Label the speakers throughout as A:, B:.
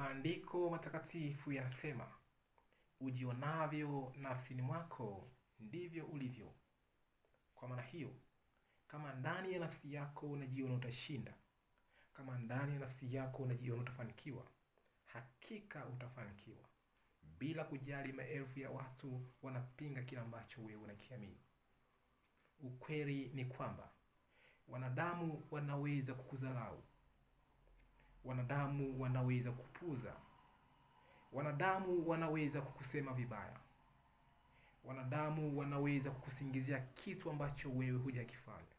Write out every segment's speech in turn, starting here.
A: Maandiko matakatifu yanasema, ujionavyo nafsini mwako ndivyo ulivyo. Kwa maana hiyo, kama ndani ya nafsi yako unajiona utashinda, kama ndani ya nafsi yako unajiona utafanikiwa, hakika utafanikiwa, bila kujali maelfu ya watu wanapinga kile ambacho wewe unakiamini. Ukweli ni kwamba wanadamu wanaweza kukudharau, wanadamu wanaweza kukupuuza, wanadamu wanaweza kukusema vibaya, wanadamu wanaweza kukusingizia kitu ambacho wewe hujakifanya,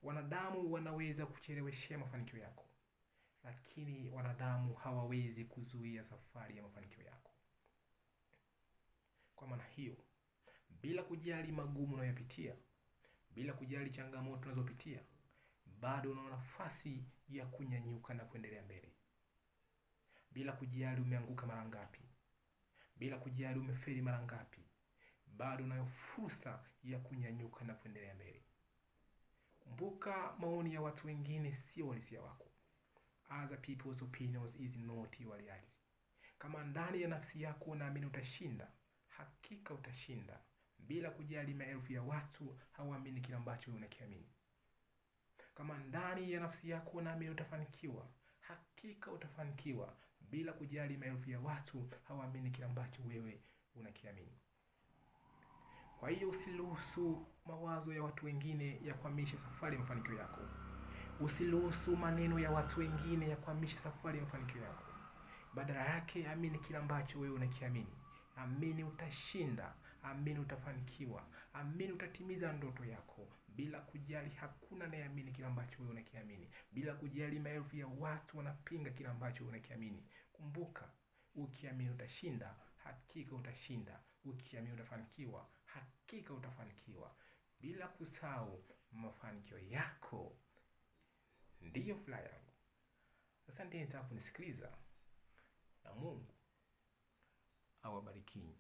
A: wanadamu wanaweza kucheleweshea mafanikio yako, lakini wanadamu hawawezi kuzuia safari ya mafanikio yako. Kwa maana hiyo, bila kujali magumu unayopitia, bila kujali changamoto unazopitia, bado una nafasi ya kunyanyuka na kuendelea mbele. Bila kujali umeanguka mara ngapi, bila kujali umefeli mara ngapi, bado unayo fursa ya kunyanyuka na kuendelea mbele. Kumbuka, maoni ya watu wengine sio uhalisia wako. Other people's opinions is not your reality. Kama ndani ya nafsi yako unaamini utashinda, hakika utashinda, bila kujali maelfu ya watu hawaamini kile ambacho unakiamini. Kama ndani ya nafsi yako unaamini utafanikiwa, hakika utafanikiwa, bila kujali maelfu ya watu hawaamini kile ambacho wewe unakiamini. Kwa hiyo usiruhusu mawazo ya watu wengine yakwamishe safari ya mafanikio yako. Usiruhusu maneno ya watu wengine yakwamishe safari ya mafanikio yako. Badala yake, amini kile ambacho wewe unakiamini. Amini utashinda, amini utafanikiwa, amini utatimiza ndoto yako, bila kujali hakuna anayeamini kile ambacho wewe unakiamini, bila kujali maelfu ya watu wanapinga kile ambacho wewe unakiamini. Kumbuka, ukiamini utashinda, hakika utashinda. Ukiamini utafanikiwa, hakika utafanikiwa. Bila kusahau, mafanikio yako ndiyo furaha yangu. Asanteni sana kunisikiliza, na Mungu awabariki.